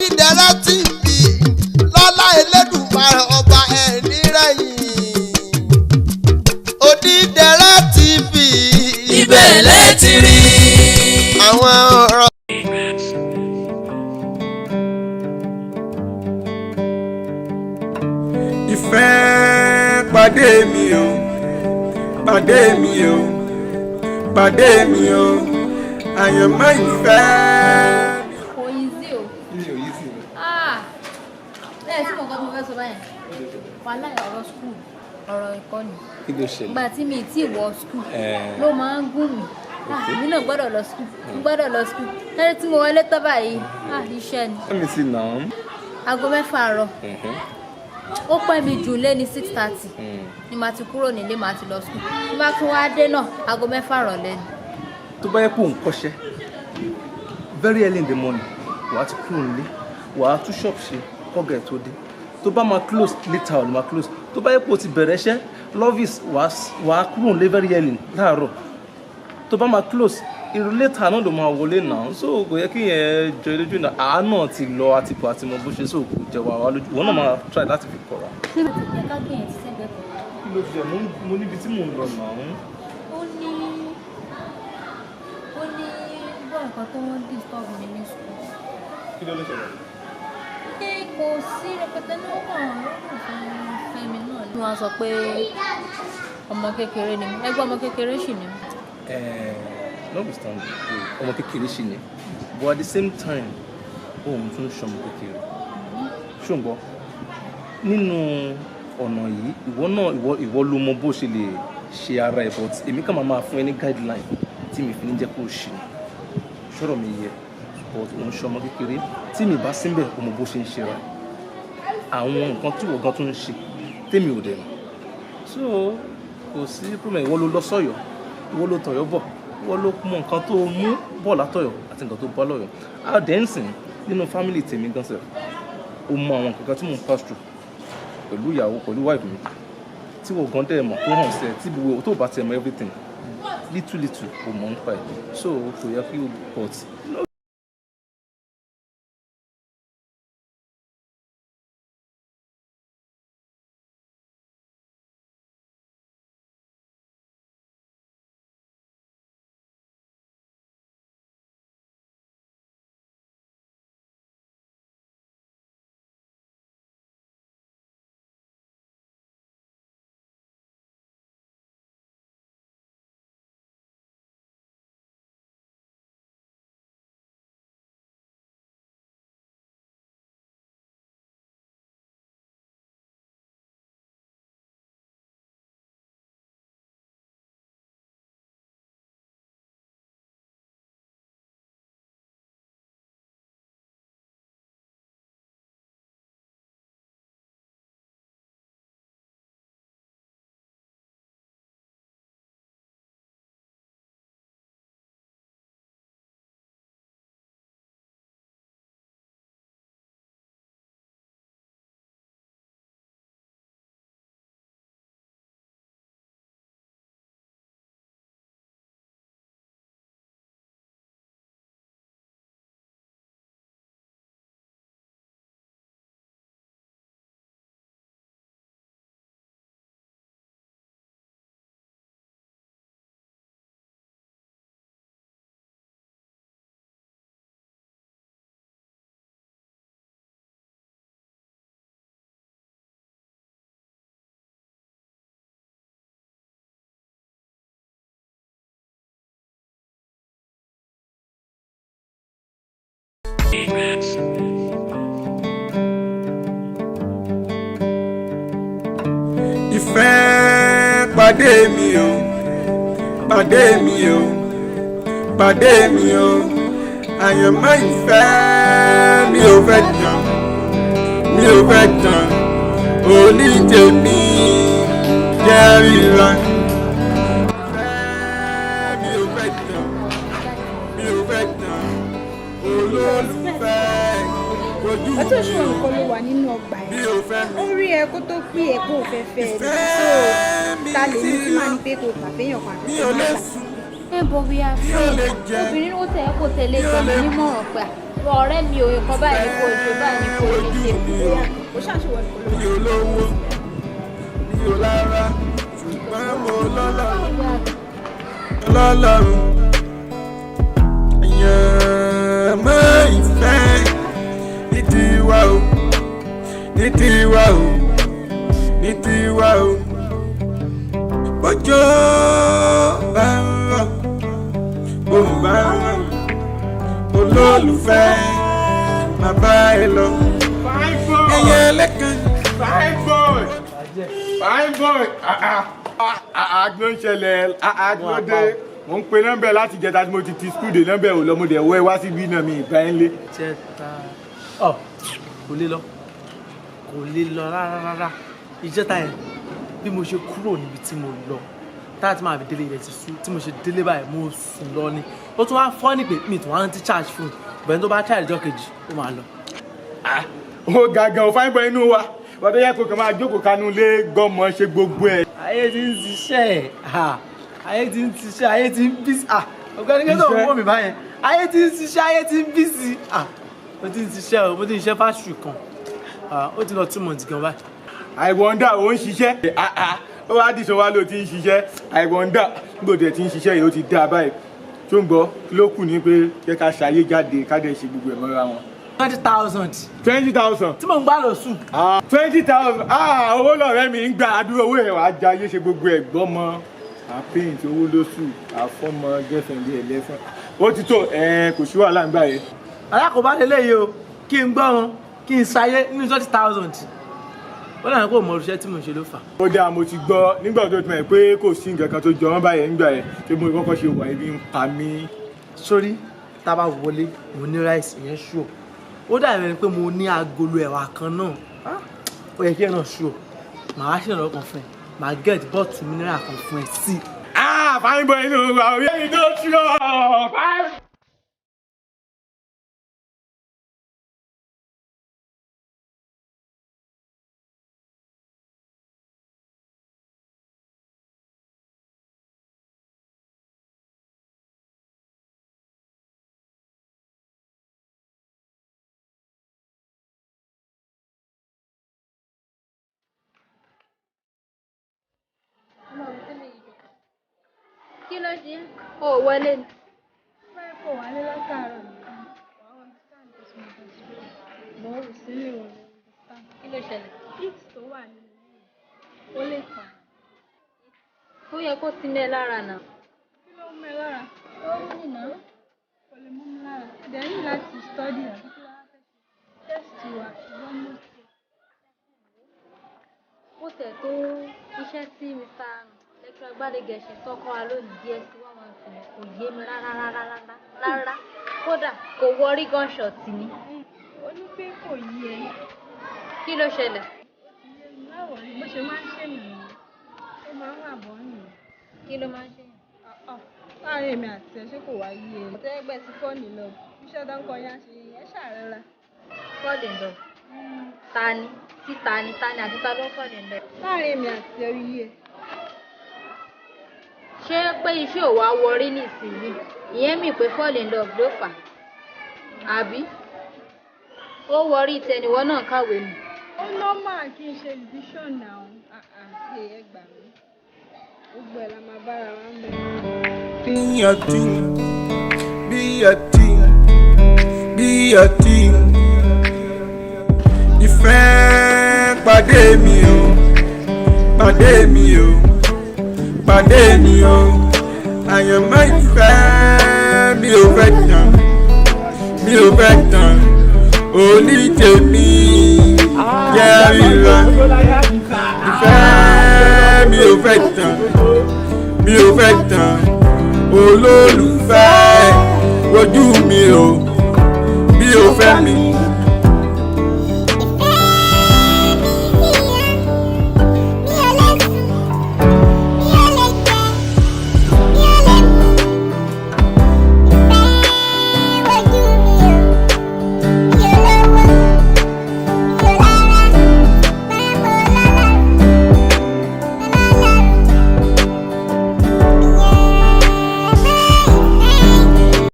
Odídẹrẹ́ TV, lọ́lá Elédùmarè ọba, ẹ̀ nírẹ̀yìn. Odídẹrẹ́ TV. Ibẹ̀ lẹ ti rí. Àwọn ọ̀rọ̀. Ìfẹ́ pàdé mi o, pàdé mi o, pàdé mi o, àyànmọ́ ìfẹ́. Kò easy o. Mi ò yí sí. Ah, ẹ tí mo kọ́ tí mo fẹ́ sọ báyìí, wàhálà ọ̀rọ̀ school, ọ̀rọ̀ ìkọ́ni. Kí ló ṣẹlẹ̀? Ìgbà tí mi tí wọ school ló máa ń gùn mí. Ah, èmi náà gbọ́dọ̀ lọ school, mo gbọ́dọ̀ lọ school. Lẹ́yìn tí mo wọlé tán báyìí, ah, iṣẹ́ ni. Let me see now. Aago 6 àárọ̀, ó pẹ́ mi jù lé ní 6:30 ni màá ti kúrò nílé, màá ti lọ school. Bí bá tún wá dé náà, aago 6 ìrọ̀lẹ́ ni. Tó bá yẹ kó ń kọ́ṣẹ́, very early in the morning wàá ti kúrò nílé, wàá tún shop ṣe kọ́gà ẹ̀ tó dé. Tó bá máa close later, ló máa close. Tó bá yẹ kó o ti bẹ̀rẹ̀ iṣẹ́ lọ́fíìsì, wàá kúrò nílé very early láàárọ̀. Tó bá máa close irú later náà ló máa wọlé náà. So kò yẹ kí yẹn jọ ẹ lójú náà. Àánà ti lọ àti bọ̀ àti mọ bó ṣe, so kò jẹ wàá lójú. Ìwọ náà máa try láti fi kọ̀ra. Níbi tí ìyẹn ká gbìyànjú ti sẹ́gbẹ̀ẹ́ kan. Kí ló ṣe? Mo níbi tí mò ń lọ náà. Ó ní bọ́ nǹkan tó ń disturb mi ní school. Kí ló ló ṣẹlẹ̀? Ṣé kò sí rẹpẹtẹ ní ọkàn ó kàn fún Fẹ́mi náà ni. Wọ́n sọ pé ọmọ kékeré ni mí, ẹgbẹ́ ọmọ kékeré sì ni mí. Notwithstanding ọmọ kékeré ṣì ni, but at the same time òun tún ṣọmọ kékeré. Ṣùgbọ́n nínú ọ̀nà yìí, ìwọ náà, ìwọ ló mọ bó ṣe lè ṣe ara ẹ̀, but èmi kàn máa máa fún ẹ ní guideline tí mi fi ní jẹ́ kó o ṣì ní ṣọ́rọ̀ mi yẹ. But òun ṣọmọ kékeré. Tí mi bá síbẹ̀, o mọ bó ṣe ń ṣe ra àwọn nǹkan tí ìwọ gan tún ń ṣe tèmi ò dẹ̀ mọ̀. So kò sí problem. Ìwọ ló lọ sọ́yọ́, ìwọ ló tọ̀yọ́ bọ̀, ìwọ ló mọ nǹkan tó mú bọ̀ látọ̀yọ́ àti nǹkan tó bá lọ́yọ̀. Àdẹ́nsìn nínú family tèmi gan sef, ó mọ àwọn nǹkan kan tí mò ń pass through pẹ̀lú ìyàwó, pẹ̀lú wife mi, tí wọ́n gan dẹ̀ mọ̀ tó hàn sí ẹ, tí gbogbo tó bá tiẹ̀ mọ̀ everything, little little ò mọ̀ nípa ẹ̀. So kò yẹ kí o, but Ìfẹ́ pàdé mi o, pàdé mi o, pàdé mi o, àyànmọ́ ìfẹ́. Mi ò fẹ́ tán, mi ò fẹ́ tán, onítèmi jẹ́ ríra. Ìfẹ́, mi ò fẹ́ tán, mi ò fẹ́ tán, olólùfẹ́ ojú Ọtí mi òṣùwọ̀n o nìkan ló wà nínú ọgbà mi ẹ̀. Ò fẹ́ mi. Ó rí ẹ kó tó pé ẹ kó o fẹ́ fẹ́ ẹ. So ta lè ní tí màá ní pé kò gbà fẹ́yàn kan àti Mi kó ò má lè gbà? sùn. Ẹ bọ̀, we are Mi ò lè friends. jẹ. Obìnrin ó tẹ̀ kó tẹ̀lé Mi ò gbà mí lè nímọ̀ràn pé à Ọ̀rẹ́ mi ò, nǹkan báyìí ni kò ṣe, báyìí ni kò ṣe ṣe. Ó ṣàṣewọ̀ nìkan ló Mi ò lówó, mi ò lára, ṣùgbọ́n mo lọ́lọ́run. Lọ́lọ́run. Èèyàn mọ́ ìfẹ́ ní tiwa o, ní tiwa o, ní tiwa o. Bọ́jọ́ bá ń rọ̀, bóun bá ń rọ̀, olólùfẹ́ máa bá ẹ lọ. Fine boy. Ẹyẹ lẹ́kan. Fine boy. Fine boy. Ah ah. Ah ah, kí ló ń ṣẹlẹ̀? Ah ah, kí ló dé? Mo ń pe nọ́mbẹ̀ láti jẹta tí mo ti ti school dé, nọ́mbẹ̀ ò lọ, mo dẹ̀ wọ́ ẹ wá síbí náà, mi ìbá ẹ ń lé. Jẹta ọ kò lè lọ, kò lè lọ rárá rárá. Ìjẹta yẹn, bí mo ṣe kúrò níbi tí mo lọ táà tí màá fi délé, ilẹ̀ ti ṣú. Tí mo ṣe délé báyìí, mo sùn lọ ni. Ó tún wá fọ́ ní pé mi tún wá ń ti charge phone bẹ́ẹ̀, tó bá charge ìjọ kejì, ó máa lọ. Ó ga gan o, fine boy inú wa. Wọ́n tó yẹ kó kàn máa jókòó kanú lé gọ́mọ ṣe gbogbo ẹ̀. Ayé ti ń ṣiṣẹ́, ayé ti ń ṣiṣẹ́, ayé ti ń busy. Ọ̀gbẹ́ni kí ló ń wò mí báyẹn? Ayé ti ń ṣiṣẹ́, ayé ti ń busy. Mo ti ń ṣiṣẹ́ o, mo ti ń ṣiṣẹ́ fásitì kan, ó ti lọ 2 months gan báyìí. I wonder, ó ń ṣiṣẹ́. Ah ah, ó wá dìṣọ́ wá ló ti ń ṣiṣẹ́. I wonder, nígbà tó ti ń ṣiṣẹ́ yìí, ó ti dá a báyìí. Tó ń gbọ́, kí ló kù ní pé jẹ́ ká ṣayé jáde, ká dẹ̀ ṣe gbogbo ẹ̀ mọ́ra wọn. 20,000. 20,000. Tí mò ń gbà lóṣù. 20,000, ah, owó lọ̀rẹ́ mi ń gbà. Àdúrà owó ẹ̀ wàá jayé ṣe gbogbo ẹ̀ gbọ́mọ. À paint owó lóṣù, àfọ́mọ girlfriend ẹ̀ lẹ́fọ̀n. Ó ti tó ẹ̀, kò sí wàhálà ń gbà yẹn. Alákòóbá lélẹ́yìí o, kí n gbọ́ wọn, kí n ṣayé nínú 20,000. Ó dàbí pé òmò iṣẹ́ tí mò ń ṣe ló fà. Ó dáa, mo ti gbọ́. Nígbà tó ti mọ̀ pé kò sí nǹkan kan tó jọ wọ́n báyẹn nígbà yẹn tí mo kọ́kọ́ ṣe wà, ibi ń pa mí. Sórí tá a bá wọlé, mo ní rice, ìyẹn ṣù ó. Dàbí ẹni pé mo ní agolo ẹ̀wà kan náà, ó yẹ kí ẹ náà ṣù ó. Màá ṣèrànlọ́wọ́ kan fún ẹ, màá get bottle mineral kan fún ẹ sí. Ah, fine boy inú wa, orí ẹni tó ṣù ọ́ fine. Kí ló ṣe? O ò wọlé ni. Báyìí kò wálé látàárọ̀ nìkan. Wàá understand this one best. Mo ò sí lè wọlé understand. Kí ló ṣẹlẹ̀? Heat tó wà nínú yìí, ó lè fà. Ó yẹ kó ti mẹ́ lára náà. Kí ló mú ẹ lára? Ó mú nìna. Kò lè mú mi lára. Ẹ̀dẹ̀ ní láti study àbí kí ló wá fẹ́ ṣe? Test wa is almost here. Ó tẹ̀ tó iṣẹ́ tí Mr. Lecturer Gbádégẹṣin tó kọ́ wa lónìí, DSC 112, kò yé mi rárá rárá rárá rárá. Kódà kò wọrí gunshot ni. Ó ní pé kò yé ẹ. Kí ló ṣẹlẹ̀? Ó ti yé mi láwọ̀ rí. Bó ṣe máa ń ṣe nìyẹn. Ó máa ń wà bọ́ nìyẹn. Kí ló máa ń ṣe yẹn? Láàárín èmi àti ẹ, ṣé kò wá yé ẹ? Ọ̀tẹ́gbẹ́ ti fall in love. Iṣẹ́ tó ń kọ yá ṣe yẹn ṣàrẹ́ra. Fall in love. Ta ni? Sí ta ni? Ta ni àti ta ló ń fall in love? Láàárín èmi àti ẹ, yé ẹ. Ṣé pé iṣẹ́ ò wá wọrí nísìnyí? Ìyẹn mì pé fall in love ló fà á. Àbí? Ó wọrí tẹniwọ́ náà kàwé nù. Ó normal kí n ṣe revision now. Ẹ gbà mí. Gbogbo ẹ̀ la máa bára wa ń bẹ̀. Bí ọtí, bí ọtí, bí ọtí, ìfẹ́ pàdé mi o, pàdé mi o, pàdé mi o. Àyànmọ́ ìfẹ́, mi ò fẹ́ tán, mi ò fẹ́ tán. Òní tèmi jẹ́ ríra. Ìfẹ́, mi ò fẹ́ tán, mi ò fẹ́ tán. Olólùfẹ́, wojú mi o, bí o fẹ́ mi.